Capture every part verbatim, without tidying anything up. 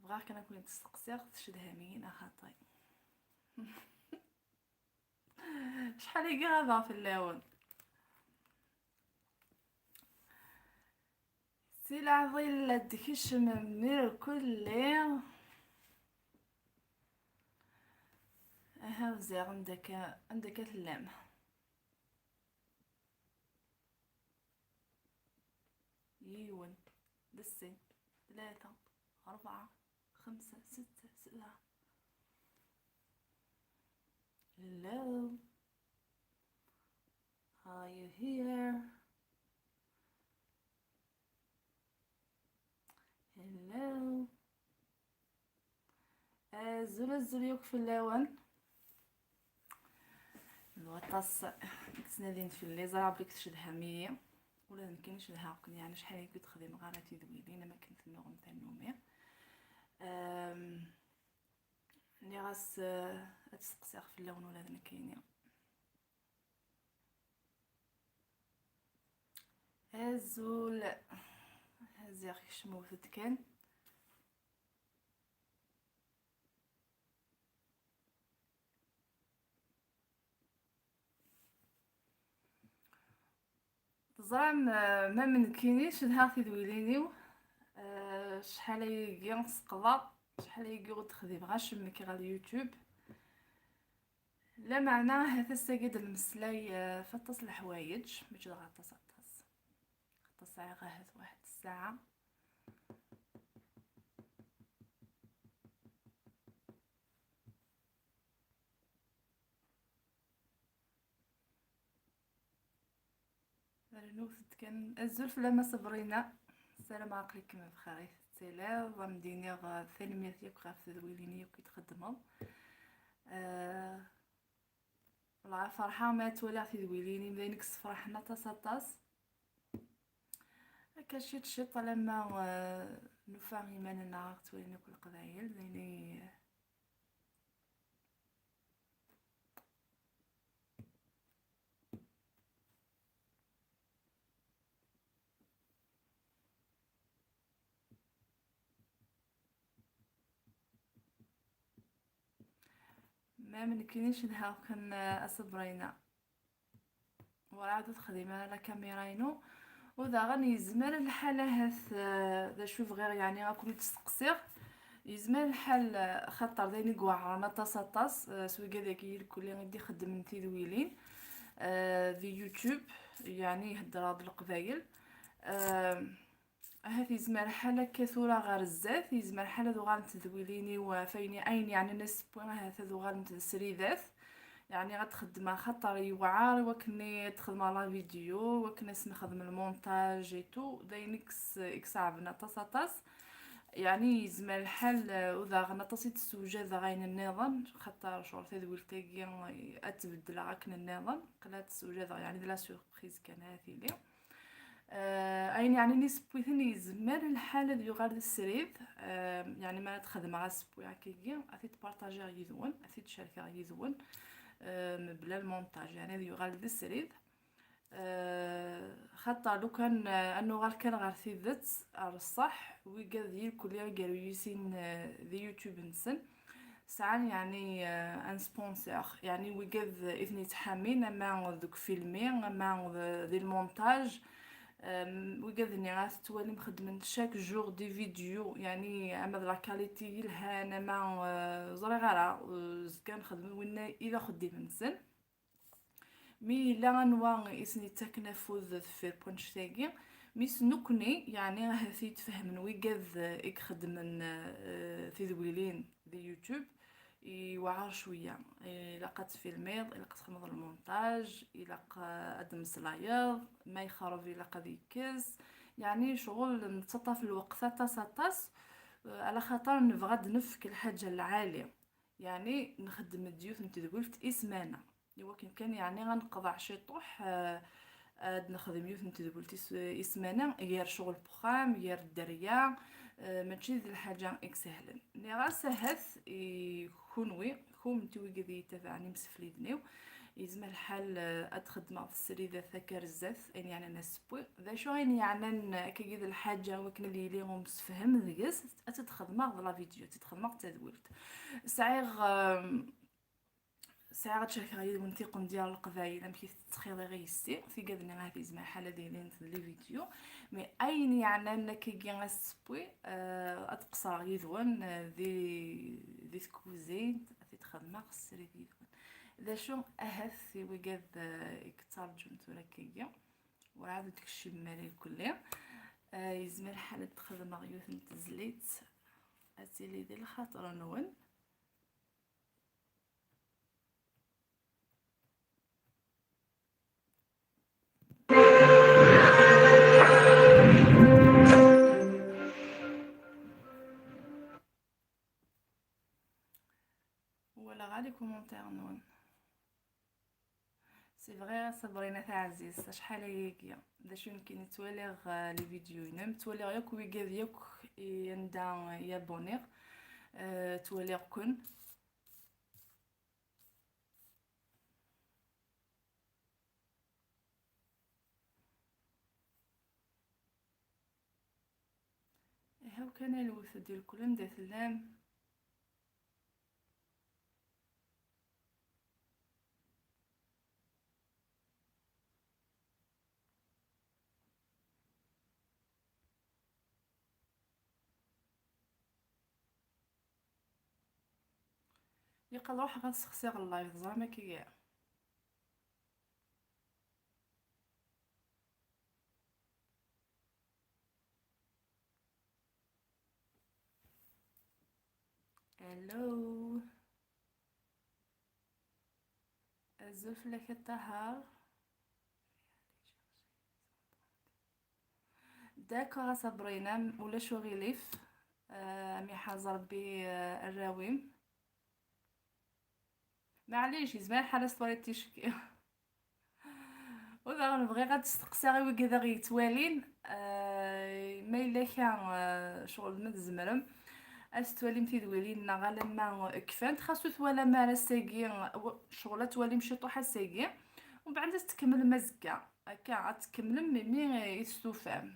Bɣiɣ kan ad ken-id-steqsiɣ, tcedham-iyi neɣ xaṭi? Acḥal-agi ɣabeɣ fell-awen. Si leɛḍil ad d-kecmem mirkulli. Aha, ziɣ anda akka, anda akka tellam? Yiwen, d sin, tlata, rebɛa, xemsa, setta, sebɛa. Hello. Are you here? Hello. Azul, azul yakk fell-awen. D waṭas i yettnadin fell-i, ẓriɣ belli tcedham-iyi. Ula d nekkini cedhaɣ-ken, yeɛni acḥal-agi ur d-xdimeɣ ara tidwilin am akken tennuɣem tannumi. Ehm, nniɣ-as, eh, ad steqsiɣ fell-awen ula d nekkini. Azul. Ziɣ kecmewt-d kan. Teẓram, eh, ma m nekkini cedhaɣ tidwilin-iw, eh, acḥal ayagi seqḍeɣ, acḥal ayagi ur d-xdimeɣ acemmek ɣer YouTube. Lameɛna ahat ass-agi d-nmeslay, eh, f aṭas n leḥwayeǧ, mačči d ɣer aṭas aṭas. Aṭas sɛiɣ ahat waḥed ssaɛa. Rnut-d kan. Azul fell-am a Sabrina. Ssarameɣ aql-ikem bxir i tettiliḍ. Ad m-d-iniɣ, eh, tanemmirt yakk ɣef tedwilin yakk i txeddmeḍ. Eh, Wala ferḥeɣ ma ttwaliɣ tidwilin-im, d ayen i yessefraḥen aṭas, aṭas. Akka ciṭ ciṭ alamma, eh, nufa iman-nneɣ ɣer ttwalin akk Leqbayel, d ayen i Ma m nekkini cedhaɣ-ken, eh, a Sabrina. Werɛad ur texdim ara la caméra-inu. U daɣen yezmer lḥal ahat, eh, d acu bɣiɣ, yeɛni, ad ken-id-steqsiɣ. Yezmer lḥal, eh, xaṭer d ayen i iweɛren aṭas, aṭas, eh, s wigad-agi irkelli i d-ixeddmen tidwilin, eh, di YouTube, yeɛni heddreɣ-d Leqbayel. Eh, Ahat yezmer lḥal akka tura ɣer zdat, yezmer lḥal ad uɣalent tedwilin-iw, ɣef ayen, ayen yeɛnan asewwi, ahat ad uɣalent d sridat. Yeɛni ad xeddmeɣ, xaṭer yewɛer i wakken ad xedmeɣ la vidéo, i wakken ad s-nexdem lmontaj et tout, d ayen i yes-, i iṣeɛben aṭas, aṭas. Yeɛni yezmer lḥal, eh, u daɣen aṭas i d-ssewjadeɣ ayen nniḍen, xaṭer ccɣel tadwilt-agi ad tt-beddleɣ akken nniḍen, qla ad tt-ssewjadeɣ, yeɛni d la surprise kan ara tili. Eh, ayen yeɛni isewwiten yezmer lḥal ad yuɣal d srid, eh, yeɛni ma ad xedmeɣ asewwi akkagi, ad t-id-partajiɣ yid-wen, ad t-id-cerkeɣ yid-wen, eh, mebla lmontaj, yeɛni ad yuɣal d srid. Eh, xaṭer lukan, eh, ad nuɣal kan ɣer tidet, ɣer ṣṣeḥ, wigad d irkelli i yerwiyusin, eh, di YouTube-nsen, sɛan, yeɛni, eh, un sponsor, yeɛni wigad i ten-yettḥamin, ama deg ufilmi, ama d-, di lmontaj. Em, wigad-nni ara tettwalim xeddmen chaque jour des vidéos, yeɛni ama d la qualité yelhan, ama, eh, ẓriɣ ara, eh, zgan xeddmen, winna i d axeddim-nsen. Mi yella anwa i sen-yettaken afud deffir n wannect-agi, mi s nekkni, yeɛni ahat i d-fehmen wigad i ixeddmen, eh, tidwilin di YouTube, yewɛer cwiya. Ilaq ad tfilmiḍ, ilaq ad txedmeḍ lmontaj, ilaq, eh, ad d-tmeslayeḍ, ma yexreb ilaq ad yekkes. Yeɛni ccɣel nettaṭṭaf lweqt aṭas, aṭas, eh, ala xaṭer nebɣa ad d-nefk lḥaǧa lɛali. Yeɛni nxeddem-d yiwet n tedwilt i ssmana. Iwakken kan, yeɛni, ad neqḍeɛ ciṭuḥ, eh, ad nexdem yiwet n tedwilt i s-, i ssmana, gar ccɣel n wexxam, gar dderya, eh, mačči d lḥaǧa i isehlen. Nniɣ-as ahat i kunwi, kunemti wigad i yi-ttabaɛen, imsefliden-iw, Yezmer lḥal, eh, ad t-xedmeɣ srid akka ar zdat, ayen yeɛnan asewwi. D acu ayen yeɛnan akkagi d lḥaǧa wakken ad yili umsefhem deg-s, ad t-xedmeɣ d la vidéo, ad t-xedmeɣ d tadwilt. Sɛiɣ, ehm, sɛiɣ ad cerkeɣ yid-wen tiqendyar n Leqbayel, amek i tettxiḍi yes-i. Tigad-nni ahat yezmer lḥal ad ilint d les vidéos, mais ayen yeɛnan akkagi asewwi, eh, ad qeṣṣreɣ yid-wen, eh, di, di tkuzint, ad t-xedmeɣ srid yid-wen. D acu ahat i wigad, eh, i yettarǧun tura akkagi, werɛad ur d-kcim ara irkelli. Eh, yezmer lḥal ad d-xedmeɣ yiwet n tezlit, ad tili di lxaṭer-nwen. Walaɣ les commentaires-nwen. C'est vrai, Sabrina taɛzizt, acḥal ayagi. D acu nekkini ttwaliɣ, eh, les vidéos-inem, ttwaliɣ yakk wigad yakk i anda i abonniɣ, eh, ttwaliɣ-ken. Ihaw kan a lwet, di lkul anda tellam. Ilaq ad ruḥeɣ ad sexsiɣ live, teẓram akkagi. Hello. Azul fell-ak a Ṭaher. D'accord a Sabrina, ulac uɣilif. Euh, am iḥaz Rebbi, euh, arraw-im. Maɛlic, yezmer lḥal ad s-twaliḍ ticki. U daɣen bɣiɣ ad steqsiɣ i wigad i ɣ-yettwalin, euh, ma yella kra, euh, ccɣel ma tzemrem ad s-twalim tidwilin-nneɣ alamma kfant, xas ur twalam ara ass-agi, w-, ccɣel ad twalim ciṭuḥ ass-agi, u mbeɛd ad tkemmlem azekka. Akka, ad tkemmlem imi i testufam.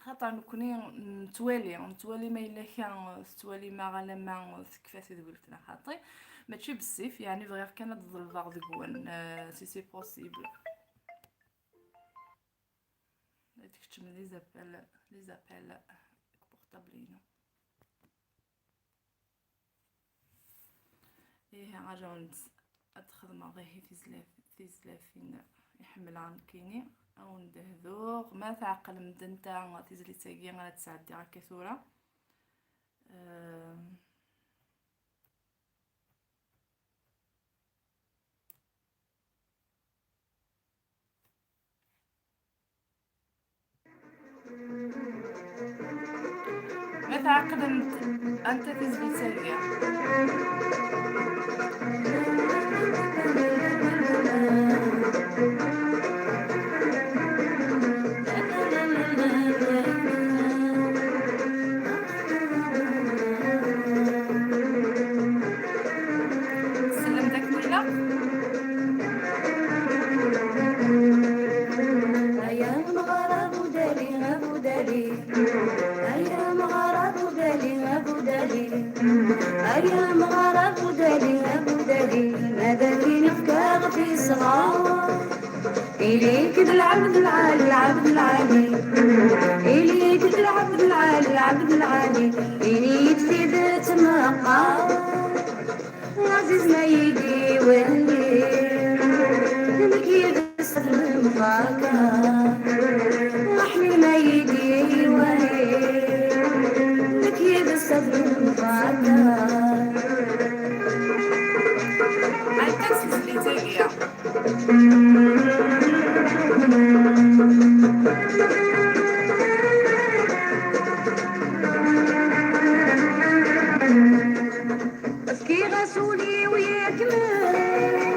Xaṭer nekni nettwali, nettwali ma yella kra tettwalim alamma tekfa tedwilt neɣ xaṭi. Mačči bessif, yeɛni bɣiɣ kan ad ḍelbeɣ deg-wen, euh, si c'est possible. Ad tkeččem les appels, les appels deg portable-inu. Ih, aǧawent ad xedmeɣ ihi tizlaf-, tizlafin i ḥemmleɣ nekkini. Awen-d-hduɣ, ma tɛeqlem-d anta tizlit-agi ara d-sɛeddiɣ akka tura. Ehm. Ma tɛeqlemt anta tizlit-agi? Tsellemt akken ilaq? Ay amɣar Abu Dali, Abu Dali. Ay amɣar Abu Dali, Abu Dali. Ay amɣar Abu Dali, Abu Dali. Ma d akken fkiɣ tisɣar. Ili-k d lɛebd lɛali, lɛebd lɛali. Ili-k d lɛebd lɛali, lɛebd lɛali. Ini-yi-d tidet meqqar. Ɛziz ma yili wali, nekk yid-s ad nemxaṭer. Aḥlil ma yili wali, nekk yid-s ad nemxaṭer. Ay, kan s tezlit-agi. Fkiɣ-as ul-iw yakmen.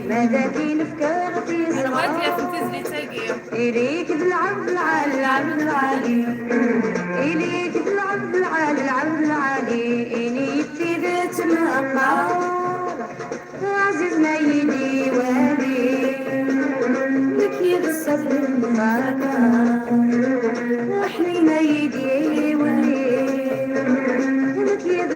Mada tin fkiɣ tisɣa. Anwa i d-yafen tizlit-agi? Ili-k d lɛebd lɛali, lɛebd lɛali. Ili-k d lɛebd lɛali, lɛebd lɛali. Ini-yi-d tidet meqqar. Ɛziz ma yi-d-iwali, nekk yid-s ad nemfaka. Ḥnin ma yi-d-iwali, nekk yid-s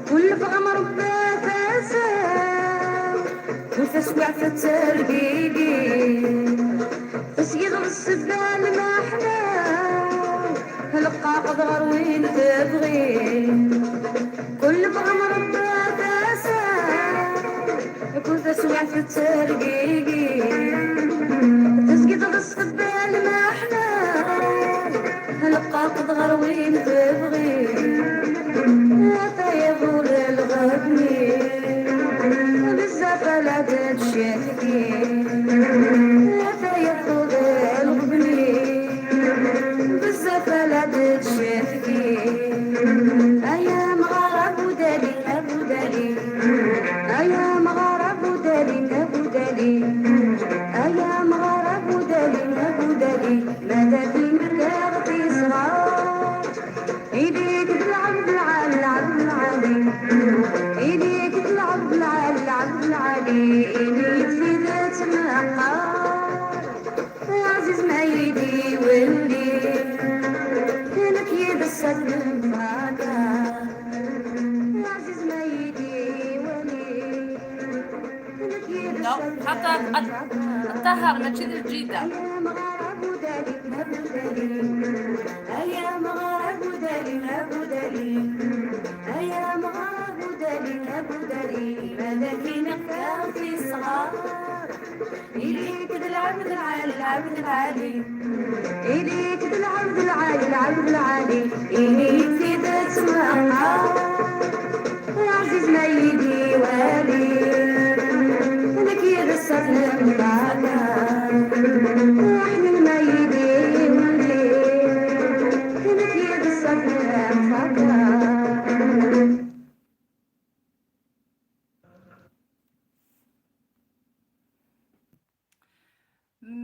Kul lebɣa mrebba tasa, u taswiɛt tettergigi. Tesgiḍ d ssebba lmeḥna, leqqaqeḍ ɣer win tebɣi. Kul lebɣa mrebba tasa, kul taswiɛt tettergigi. Tesgiḍ d ssebba lmeḥna, leqqaqeḍ ɣer win tebɣi. Ata yaḍul lɣebni, bezzaf ala d-tcetki. Ata yaḍul lɣebni, bezzaf ala d-tcetki. Ay amɣar Abu Dali, Abu Dali. Ay amɣar Abu Dali, Abu Dali. Ay amɣar Abu Dali, Abu Dali. Mada tin fkiɣ tisɣa. Ili-k d lɛebd lɛali, lɛebd lɛali. Ili-k d lɛebd lɛali, lɛebd lɛali. Ini-yi-d tidet meqqar. Ɛziz ma yi-d-iwali, nekk yid-s ad nemfaka. Ɛziz ma yi-d-iwali, nekk yid-s ad nemfaka. Ṭṭaher, mačči d lǧida. Ay amɣar Abu Dali, Abu Dali. Ay amɣar Abu Dali, Abu Dali. Ay amɣar Abu Dali, Abu Dali. Mada tin fkiɣ tisɣa. Ili-k d lɛebd lɛali, lɛebd lɛali. Ili-k d lɛebd lɛali, lɛebd lɛali. Ini-yi-d tidet meqqar. Ɛziz ma yi-d-iwali, nekk yid-s ad nemfaka. Ḥnin ma yi-d-iwali, nekk yid-s ad nemfaka.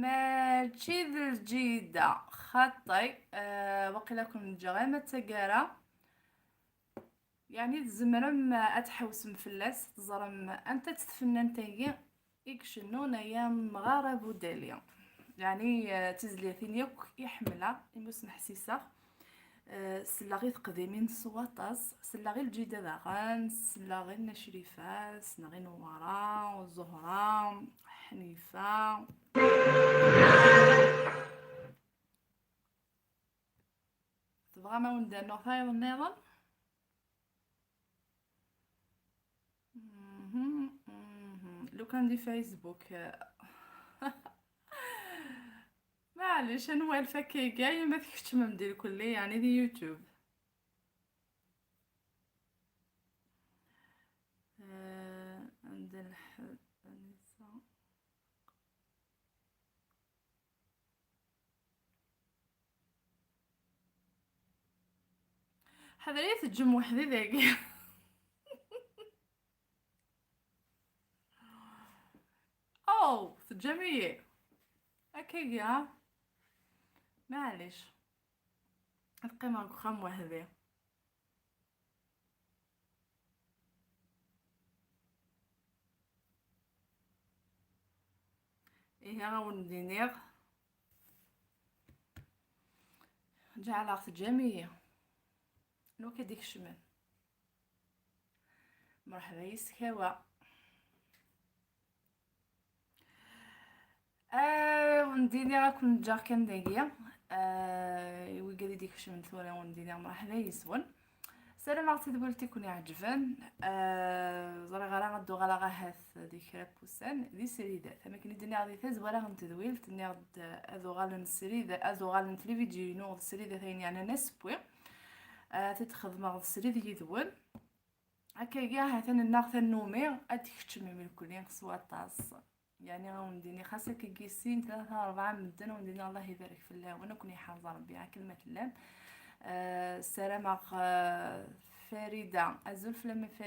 Mačči d lǧida, xaṭi. Eh, waqila kun ǧǧiɣ ama d taggara. Yeɛni tzemrem ad tḥewsem fell-as, teẓrem anta-tt tfennant-agi i icennun ay amɣar Abu Dali. Yeɛni, eh, d tizlatin yakk i ḥemmleɣ, imi ur sen-ḥsiseɣ. Eh, selleɣ i teqdimin s waṭas, selleɣ i lǧida daɣen, selleɣ i Nna Crifa, selleɣ i Newwara, Ẓuhra, Ḥnifa. Tebɣam a wen-d-rnuɣ tayeḍ nniḍen? Mhm, mhm. Lukan di Facebook, eh, maɛlic, ad nwali akka, ay ma tkeččmem di lkulli, yeɛni di YouTube. Eh, anda lḥed, Anisa. Ḥader i teǧǧem weḥd-i dagi. Oh, teǧǧam-iyi. Akkagi, ha? Maɛlic. Ad qqimeɣ deg uxxam weḥd-i. Ihi, ad awen-d-iniɣ, ǧeɛleɣ teǧǧam-iyi. Anwa akka d-ikecmen? Mṛeḥba yes-k, a wa. Ah, wen-d-iniɣ ad ken-ǧǧeɣ kan dagi. Ah, i wigad i d-ikecmen tura, wen-d-iniɣ mṛeḥba yes-wen. Ssarameɣ tadwilt i ken-iɛeǧben. Ah, ẓriɣ ara ad d-uɣaleɣ ahat di kra n wussan di sridat. Am akken i d-nniɣ di tazwara n tedwilt, nniɣ-d ad uɣalen srid, ad uɣalen tlividyu-inu d sridat ayen yeɛnan asewwi. Ah, ad t-id-xedmeɣ d srid yid-wen. Akkagi, ha-t-an nnaɣ tannumi, ad d-keččem imlekni s waṭas. Yeɛni, ad wen-d-iniɣ, xas akkagi sin, tlata, rebɛa n medden, ad wen-d-iniɣ Allah ibarek fell-awen, ad ken-iḥrez Rebbi akken ma tellam. Ah, ssarameɣ, ah, Farida, azul fell-am a Farida.